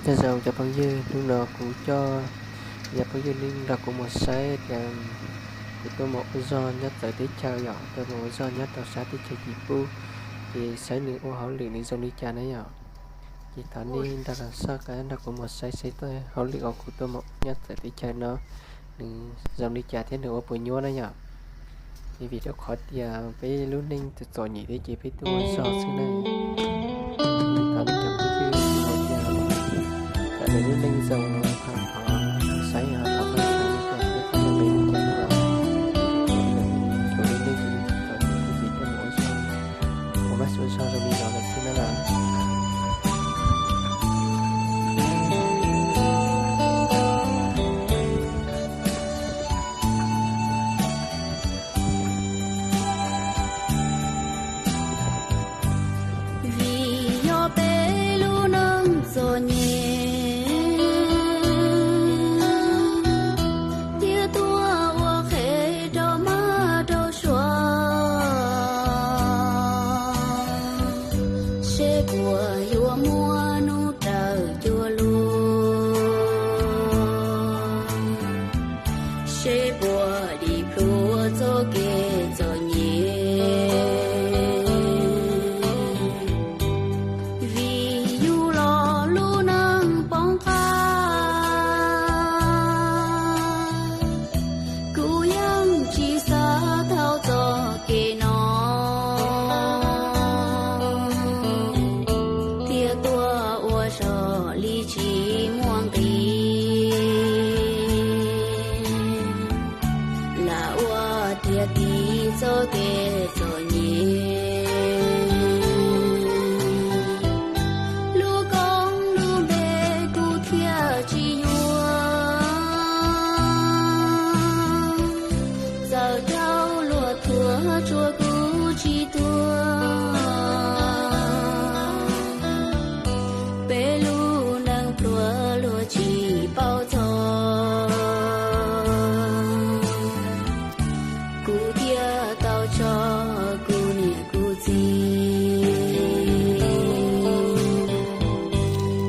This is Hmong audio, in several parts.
Nyob zoo cov phooj ywg, hnub no kuv coj cov phooj ywg nrog kuv mus saib tias kuv tuaj mus ua zog nyob txawv teb chaws yom, tuaj mus ua zog nyob rau sab teb chaws Cim Pub, ces saib nws ua hauj lwm nws zoo li cas na yom. Ces thov nej nrog los soj qab nrog kuv mus saib saib hauj lwm uas kuv tuaj mus nyob txawv teb chaws no nws zoo li cas thiab nws ua puas nyuaj na yom. Ces vim rau qhov tias peb lub neej txom txom nyem thiab ces peb tuaj ua zog xwb na. Thov nej cov phooj ywg uas tias kom nws lub neej zoo no thov, thov saib, thov pab saib li cas thiab thov nej li cas no. Kuv lub neej ces txom nyem thiab ces tuaj mus ua zog, ua mab ua zog zoo li no lawm xwb na los. Vim yog peb lub neej txom nyem, cia tuaj ua qhev rau mab rau suav, seb puas yuav muaj hnub raws cua lug, seb puas dim plhuav txoj kev txom nyem. Vim yug los lub neej poob qab, kuv yeej tsis xav tau txoj kev no, thiaj tuaj ua zog li tsis muaj nqis, lam ua tiag tiv txoj kev txom nyem. Lub koob lub npe kuv thiaj tsis yuav, txawm raug luag thuam tsuas kuv tsis tuag. Peb lub neej pluag luag tsis paub txog, kuv thiaj tau tso kuv niam kuv txiv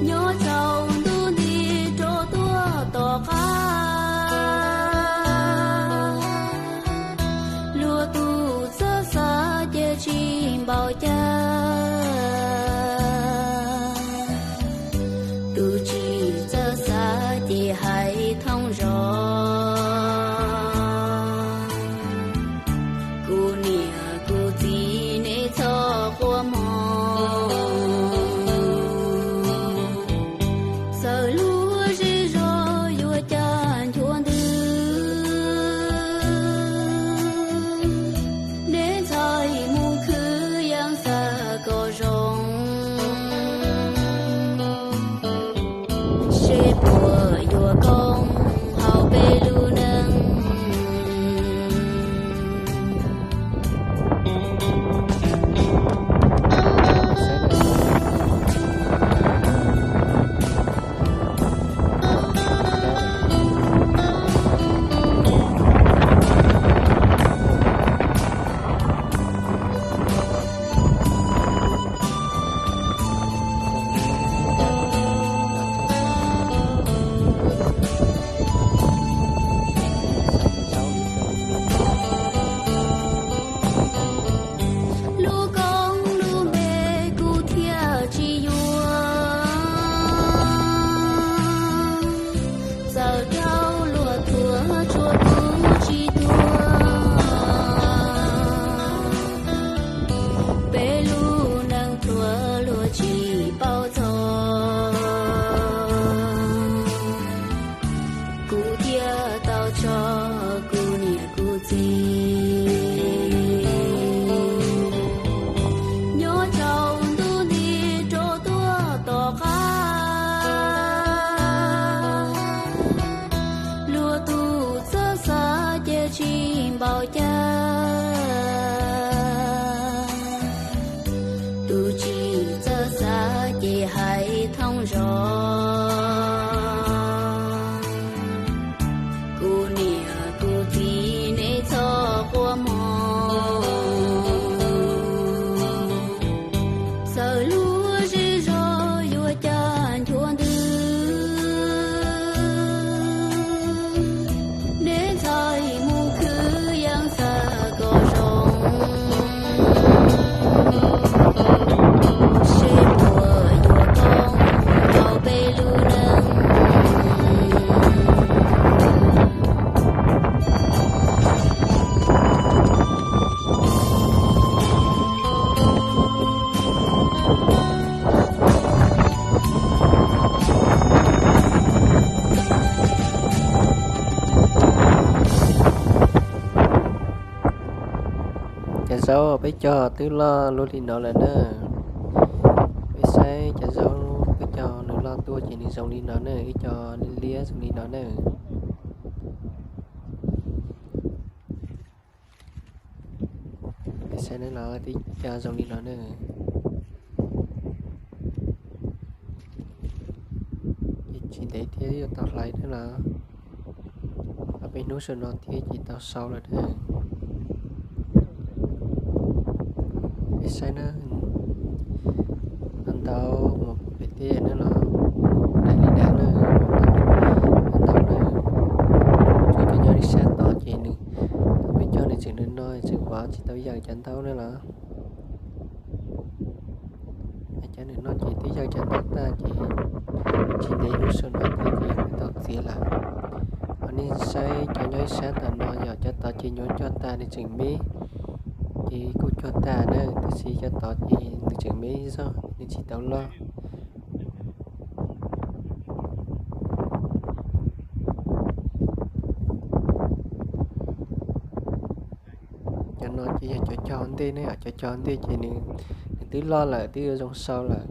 nyob tsaus ntuj nti rau tuaj tom qab. Luag tus txawj xav ces tsis npaum cas, tus tsis txawj xav ces hais thoob zog. Kuv niam kuv txiv neb txhob quaj mog, txawm luag zej zog yuav cas nchuav ntws, neb ntxhais mus khwv yeej xav kom zoo, seb puas yuav koob hauv peb lub neej. Lub koob lub npe kuv thiaj tsis yuav, txawm raug luag thuam tsuas kuv tsis tuag. Peb lub neej pluag luag tsis paub txog, kuv thiaj tau tso kuv niam kuv txiv nyob tsaus ntuj nti rau tuaj tom qab. Luag tus txawj xav ces tsis npaum cas, tus tsis txawj xav ces hais thoob zog. Kuv niam kuv txiv neb txhob quaj mog, txawm luag zej zog yuav cas nchuav Peb cog twb loj luaj li no lawm na. Peb saib cov zaub peb cog nws loj tuaj ces nws zoo li no na, ib co liab zoo li no na. Peb saib na los twb cog zoo li no na. Ces tsis ntev thiab yuav tau hlais na los. Ob peb hnub saum no thiab ces tau sau lawm na. Peb saib na, ntau mus pem teb na los, daim li daim na, ntau na, tsuas cov nyob ib sab tod ces nws, peb cog nws tseem nws no tseem vov tsis tau yawm cov ntaub na los. Cov nws no ces twb yawm cov ntaub tag ces tsis ntev hnub saum no thiab ces yuav tau txiav lawm. Ho nej saib cov nyob ib sab tom no yog cov tod ces nyuam cog tag nws tseem me, ces kuj cog tag na, tab sis cov tod ces nws tseem me zog nws tsis tau loj. Cov no ces yog cov cog ntej ne, cov cog ntej ces nws, nws twb loj lawm twb yuav zoo sau lawm.